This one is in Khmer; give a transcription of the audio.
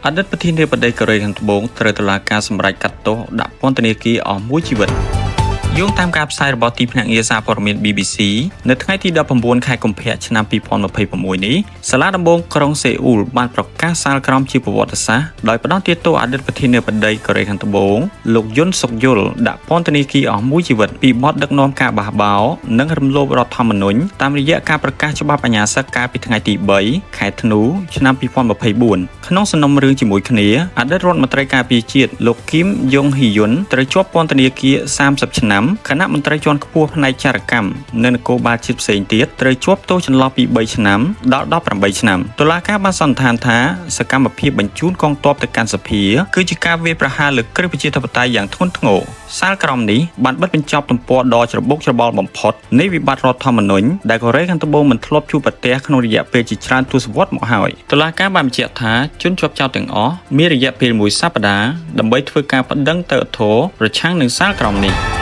អតីតប្រធានាធិបតីកូរ៉េខាងត្បូងត្រូវតុលាការសម្រេចកាត់ទោសដាក់ពន្ធនាគារអស់មួយជីវិត។ យោងតាមការផ្សាយរបស់ទីភ្នាក់ងារសារព័ត៌មាន BBC នៅថ្ងៃទី19ខែកុម្ភៈឆ្នាំ2026នេះសាលាដំបងក្រុងសេអ៊ូលបានប្រកាសសាលក្រមជាប្រវត្តិសាស្ត្រដោយផ្តន្ទាទោសអតីតប្រធានាធិបតីកូរ៉េខាងត្បូងលោកយុនសុកយុលដាក់ពន្ធនាគារអស់មួយជីវិតពីបទដឹកនាំការបះបោរនិងរំលោភរដ្ឋធម្មនុញ្ញតាមរយៈការប្រកាសច្បាប់អាជ្ញាសឹកកាលពីថ្ងៃទី3ខែធ្នូឆ្នាំ2024ក្នុងសំណុំរឿងជាមួយគ្នាអតីតរដ្ឋមន្ត្រីការពារជាតិលោកគីមយុងហ៊ីយុនត្រូវជាប់ពន្ធនាគារ30ឆ្នាំគណៈមន្ត្រីជាន់ខ្ពស់ផ្នែកចារកម្មនិងនគរបាលជាតិផ្សេងទៀតត្រូវជាប់ទោសចន្លោះពី3ឆ្នាំដល់18ឆ្នាំតុលាការបានសន្និដ្ឋានថាសកម្មភាពបញ្ជូនកងទ័ពទៅកាន់សភាគឺជាការវាយប្រហារលើគ្រឹះប្រជាធិបតេយ្យយ៉ាងធ្ងន់ធ្ងរសាលក្រមនេះបានបិទបញ្ចប់ទំព័រដ៏ច្របូកច្របល់បំផុតនៃវិបត្តិរដ្ឋធម្មនុញ្ញដែលកូរ៉េខាងត្បូងមិនធ្លាប់ជួបប្រទះក្នុងរយៈពេលជាច្រើនទសវត្សរ៍មកហើយតុលាការបានបញ្ជាក់ថាជនជាប់ចោទទាំងអស់មានរយៈពេលមួយសប្តាហ៍ដើម្បីធ្វើការប្តឹងទៅឧទ្ធរណ៍ប្រឆាំងនឹងសាលក្រមនេះ។